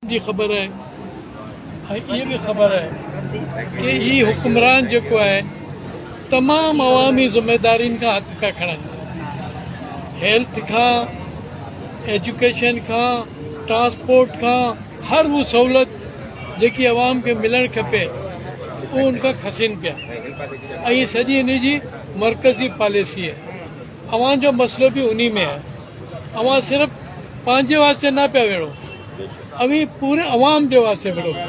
جي خبر آهي ۽ اها به خبر آهي ڪي هي حڪمران جيڪو آهي تمام عوامي ذميدارين کان هٿ پيا کڻن هيلٿ کان ايجوڪيشن کان ٽرانسپورٽ کان هر هو سهولت جيڪي عوام کي ملڻ کپي اهو ان کان کسين پيا ۽ سڄي ان جي مرڪزي پاليسي آهي اوهان جو مسئلو به انهي ۾ آهي اوهان صرف پنهنجي واسطي نه پيا وڙهو اوهين پوري عوام جي واسطي وڙهو پيا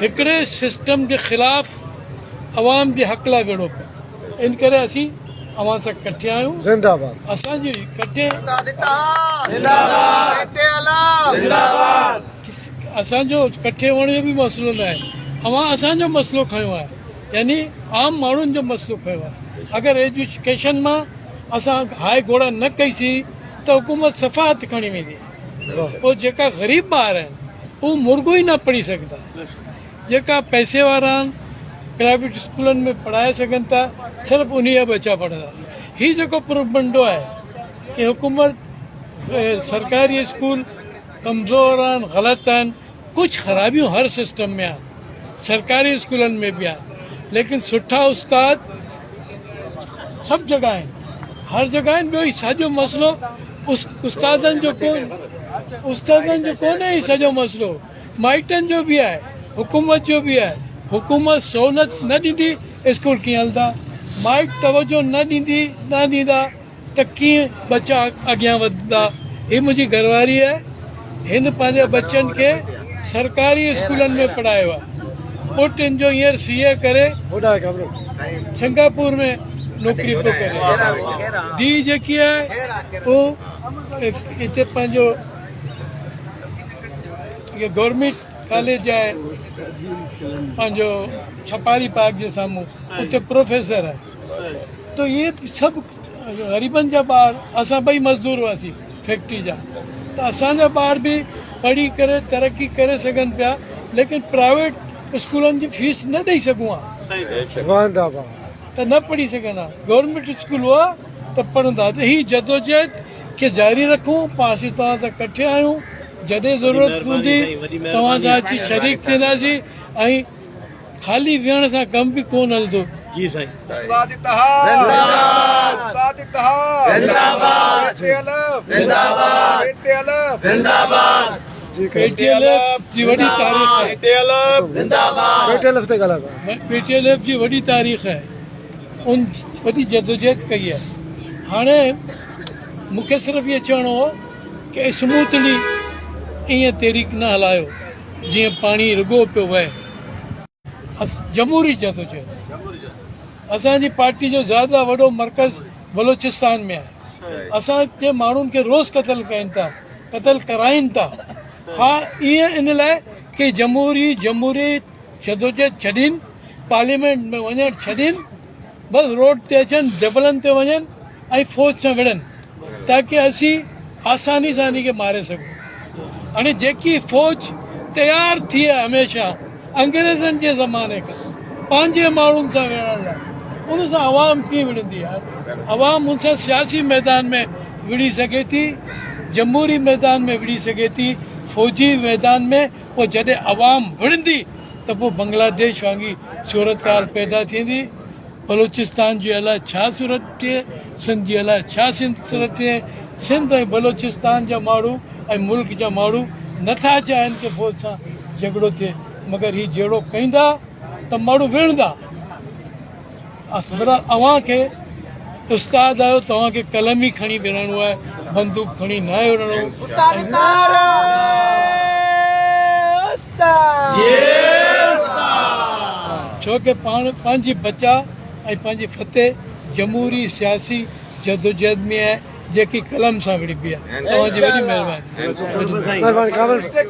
هڪڙي سسٽم جي خلاف عوام جي حق لاء وڙهو پيا ان ڪري اسين اوهان سان ڪٺي آهيون زنده باد اسان جي ڪٺي اسان جو ڪٺي هئڻ جو به مسئلو نه آهي اوهان اسان جو مسئلو کنيو آهي يعني عام ماڻهن جو مسئلو کنيو آهي اگر ايجوڪيشن مان اسان هاء گهوڙا نه ڪئي سين ته حڪومت صفا هٿ کڻي ويندي. پوء جيڪا غريب ٻار آهن اهي مرڳو ئي نه پڙهي سگهندا. جيڪا پئسي وارا آهن پرائيويٽ اسڪولن ۾ پڙهائي سگهن ٿا صرف انهي جا ٻچا پڙهندا. هي جيڪو پروپيگنڊو آهي ڪي حڪومت سرڪاري اسڪول ڪمزور آهن غلط آهن ڪجهه خرابيون هر سسٽم ۾ آهن سرڪاري اسڪولن ۾ به آهن ليڪن سٺا استاد سڀ جڳهه آهن هر جڳهه آهن ٻيو هي سڄو مسئلو استادن جو ڪون استادن جو ڪونهي هي سڄو مسئلو مائٽن جو به آهي حڪومت جو به آهي حڪومت سهولت نه ڏيندي اسڪول ڪيئن هلندا مائٽ توجه نه ڏيندي نه ڏيندا ته ڪيئن ٻچا اڳيان وڌندا. هي منهنجي گهرواري آهي. هن پنهنجي ٻچن کي سرڪاري اسڪولن ۾ پڙهايو آهي. پٽ هن جو هينئر سي اي ڪري سنگاپور ۾ نوڪري پيو ڪري. ڌيء جيڪي آهي اهو هتي پنهنجو گورنمينٽ ڪاليج آهي پنهنجو ڇپاري پارڪ جي سامهون اتي پروفيسر آهي. ته اهي سڀ غريبن جا ٻار اسان ٻئي مزدور هئاسين فيڪٽري جا ته اسان جا ٻار به پڙهي ڪري ترقي ڪري سگهن پيا ليڪن پرائيويٽ اسڪولن جي فيس نه ڏئي سگهون ها ته نه پڙهي سگهن ها گورنمينٽ اسڪول هئا ته پڙهندا ته هي جدوجهد کي جاري رکون پاڻ اسين توهان سان ڪٺي آهيون جڏهن ضرورت هوندي توهان سان اچي شريڪ ٿينداسين ۽ خالي ويهڻ سان ڪم به ڪونه هلندو. جي سائين. استاد اتحاد زنده باد استاد اتحاد زنده باد پي ٽي الف زنده باد پي ٽي الف زنده باد پي ٽي الف جي وڏي تاريخ آهي. پي ٽي الف زنده باد پي ٽي الف تي ڳالهايو. پي ٽي الف جي وڏي تاريخ آهي. ان وڏي جدوجهد ڪئي آهي. هاڻي مون کي صرف اهو چوڻو هو ڪي اسموٿلي ائين تحريڪ نه هلايو. جيئن پاڻي رڳو پيو وهي. جمهوري جدوجهد اسان جي پارٽي جو زياده وڏو مرڪز بلوچستان ۾ آهي. اسان جي ماڻهن کي روز قتل ڪين ٿا، قتل ڪرائين ٿا. ها ائين ان لاء ڪي جمهوري جمهوري جدوجهد ڇڏين، پارليامينٽ ۾ وڃڻ ڇڏين، بس روڊ تي اچن، جبلن تي وڃن ۽ فوج سان وڙهن تاڪه اسين آساني سان انهي کي ماري سگهون. هاڻي جيڪي فوج تيار ٿي آهي هميشه انگريزن جي زماني کان پنهنجي ماڻهن سان وڙهڻ لاء ان سان عوام ڪيئن وڙهندي يار؟ عوام ان سان سياسي ميدان ۾ وڙهي سگهي ٿي، جمهوري ميدان ۾ وڙهي سگهي ٿي، فوجي ميدان ۾ پوء جڏهن عوام وڙهندي ته پوء بنگلاديش وانگي صورتحال پيدا ٿيندي. بلوچستان جي الاء ڇا صورت ٿئي، سنڌ جي الاء ڇا صورت ٿئي، سنڌ ۽ بلوچستان جا ماڻهو ۽ ملڪ جا ماڻهو نٿا چاهين ته فوج سان جهڳڙو ٿئي مگر هي جهيڙو ڪيندا ته ماڻهو وڙهندا. اوهان کي استاد آهيو توهان کي قلم ئي کڻي وڙهڻو آهي بندوق کڻي ناهي وڙهڻو. ڇو ڪه پاڻ پنهنجي بچاء ۽ پنهنجي فتح جمهوري سياسي جدوجهد ۾ آهي جيڪي قلم سان وڙهبي آهي. توهان جي وڏي مهرباني. مهرباني.